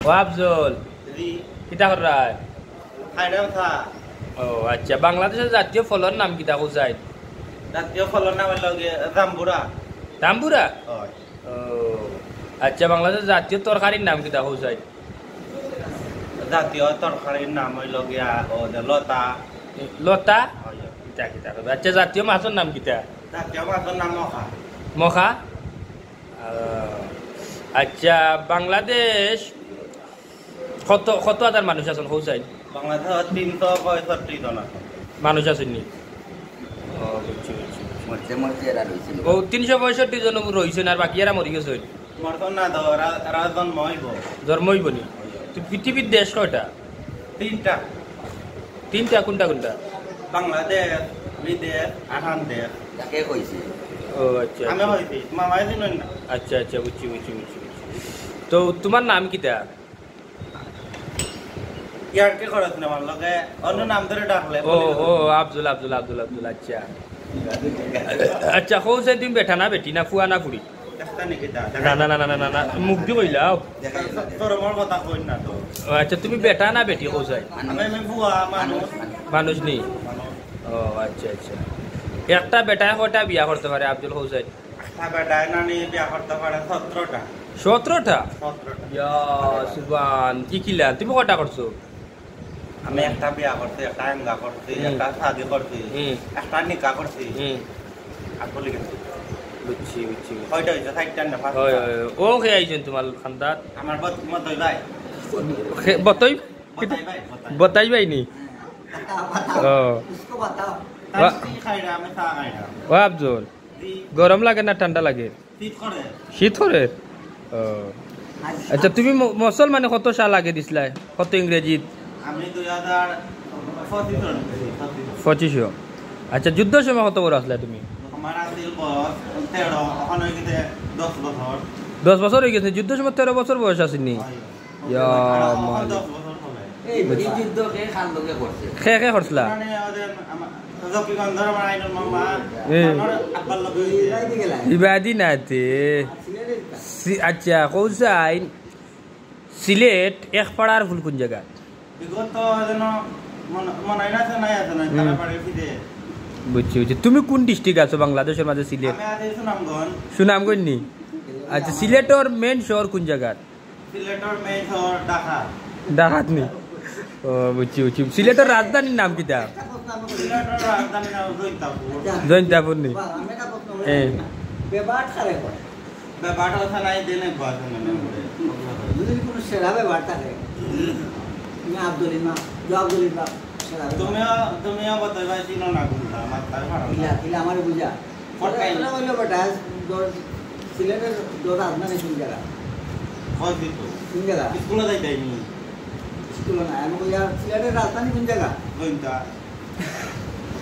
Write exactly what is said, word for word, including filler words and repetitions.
ও আফজল, জি। কিতা কররায়? খাইরাম চা। ও আচ্ছা, বাংলাদেশর জাতীয় ফলর নাম কিতা কও চাই? জাতীয় ফলর নাম অইলো গিয়া জাম্বুরা। জাম্বুরা? হয়। ও আচ্ছা, বাংলাদেশর জাতীয় তরকারির নাম কিতা কও চাই? জাতীয় তরকারির নাম অইলো গিয়া ও যে লতা। লতা? হয়। কিতা কিতা কইবা? আচ্ছা, জাতীয় মাছর নাম কিতা? জাতীয় মাছর নাম মখা। মখা? আহ, আচ্ছা, বাংলাদেশ কত, কত হাজার মানুষ আছইন কও চাই? বাংলাদেশো তিনশো পঁয়ষট্টি জন আছে। মানুষ আছইন নি? ও, বুঝছি, বুঝছি, বুঝছি। মরতে মরতে এরা রইছিল। ও, তিনশো পঁয়ষট্টি জন রইছইন, আর বাকি এরা মরি গেছইন। মরতো না তো, এরা, এরা জন্ম অইবো। জন্ম অইবো নি? তো পৃথিবীর দেশ কয়টা? তিনটা। তিনটা? কুনটা কুনটা? বাংলাদেশ, বিদেশ, আসাম দেশ। তাকে কইছি। ও আচ্ছা, আমি আচ্ছা। কইছি, মামায় চিনইন না। আচ্ছা, আচ্ছা, বুঝছি, বুঝছি, বুঝছি, বুঝছি। তো তোমার নাম কিতা? ইয়ার কি খরচ না আমার লগে? অন্য নাম ধরে ডাকলে ও, ও, আফজল, আফজল, আফজল, আফজল, আচ্ছা। আচ্ছা, কও চাই তুমি বেটা না বেটি, না ফুয়া না ফুড়ি? একটা নাকি দা? না, না, না, না, না, না, না, মুখ দি কইলাও। শরমর কথা কই না তো। ও, আচ্ছা, তুমি বেটা না বেটি কও চাই? আমি, আমি ফুয়া মানুষ। মানুষ নি? ও আচ্ছা, আচ্ছা। একটা বেটায় কয়টা বিয়া করতে পারে আফজল কও চাই? একটা বেটায় নানি বিয়া করতে পারে সতেরোটা। সতেরোটা? সতেরোটা। ইয়া সুবহান, কি কিলা? তুমি কয়টা করছো? আমি একটা বিয়া করছি, একটা এঙ্গা করছি, হুম। একটা শাদি করছি, হুম। একটা নিকা করছি। হুম। আর বলি কিন্তু বুঝছি, বুঝছি, বুঝছি। কয়টা হইছে? চারটা না পাঁচটা? হয়, হয়, হয়। ও কে আইছইন তোমার খান্দাত? আমার বত-, মতই ভাই। খে-, বতই? বতাই ভাই, বতাই। বতাই ভাই নি? बताओ, ও। उसको बताओ। তাই কি খাইরা? আমি চা খাইরা। ও আফজল, জি। গরম লাগে না ঠান্ডা লাগে? শীত করে। শীত করে? ও। আচ্ছা, তুমি ম-, মুসলমানে কত সাল আগে দিছলায়? কত ইংরেজিত? আমি দুই হাজার পঁচিশ রান করছি, পঁচিশ। পঁচিশো। আচ্ছা, যুদ্ধর সময় কত বড় আছলায় তুমি? আমার আছিল বয়স তেরো, এখন হয়ে গেছে দশ বছর। দশ বছর অই গেছে, যুদ্ধর সময় তেরো বছর বয়স আছিল নি? হয়। ইয়া আর এখন মালিক। দশ বছর হবে। এই, এই যুদ্ধ কে কার লগে করছে? খে খে করছলা? মানে ওদের আমার জকিগঞ্জর আমার আইনুল মামা, হুম। আমার আব্বার লগে এই হইছে। বাইদি গেলা। ইবাদি নাতে। সিলেটের কা? সি-, আচ্ছা, কও চাই, সিলেট এক পাড়ার ফুল কোন জায়গা? বিগত যেন মন-, মনে হয় না, আছে নাই, আছে নাই, হুম। তারা বাড়ির ফিরে। বুঝছি, বুঝছি। তুমি কোন ডিস্ট্রিক্ট আছো বাংলাদেশর মাঝে সিলেট? আমি আছি সুনামগঞ্জ। সুনামগঞ্জ নি? আচ্ছা, সিলেটর মেইন শহর কোন জায়গা? সিলেটর মেইন শহর ঢাকা। ঢাকাত নি? ও, বুঝছি, বুঝছি। সিলেটর রাজধানীর নাম কিতা? সিলেটর রাজধানীর নাম জৈন্তাপুর। জৈন্তাপুর নি? বাহ, আমি একটা প্রশ্ন এ। করি। বেবাট কারে কয়? বেবাট আছে নাই, দেনে বাস মানে। যদি কোনো সেরা বেবাট থাকে, তুমি আব্দুল ইমাম, জো আব্দুল ইমাম, সেরা বেবাট। তুমিও, তুমিও বতই ভাই চিনো না কোনটা, আমার তাই পারো না। ইলা, ইলা আমারে বুঝা। কোথায়? ওরা বললো বেটা, দর-, সিলেটের দর রাজধানী কোন জায়গা? কই দিত? কোন জায়গা? স্কুলে যাইতাই নি। স্কুল না, আমি বলি, আর সিলেটের রাজধানী কোন জায়গা? জৈন্তা।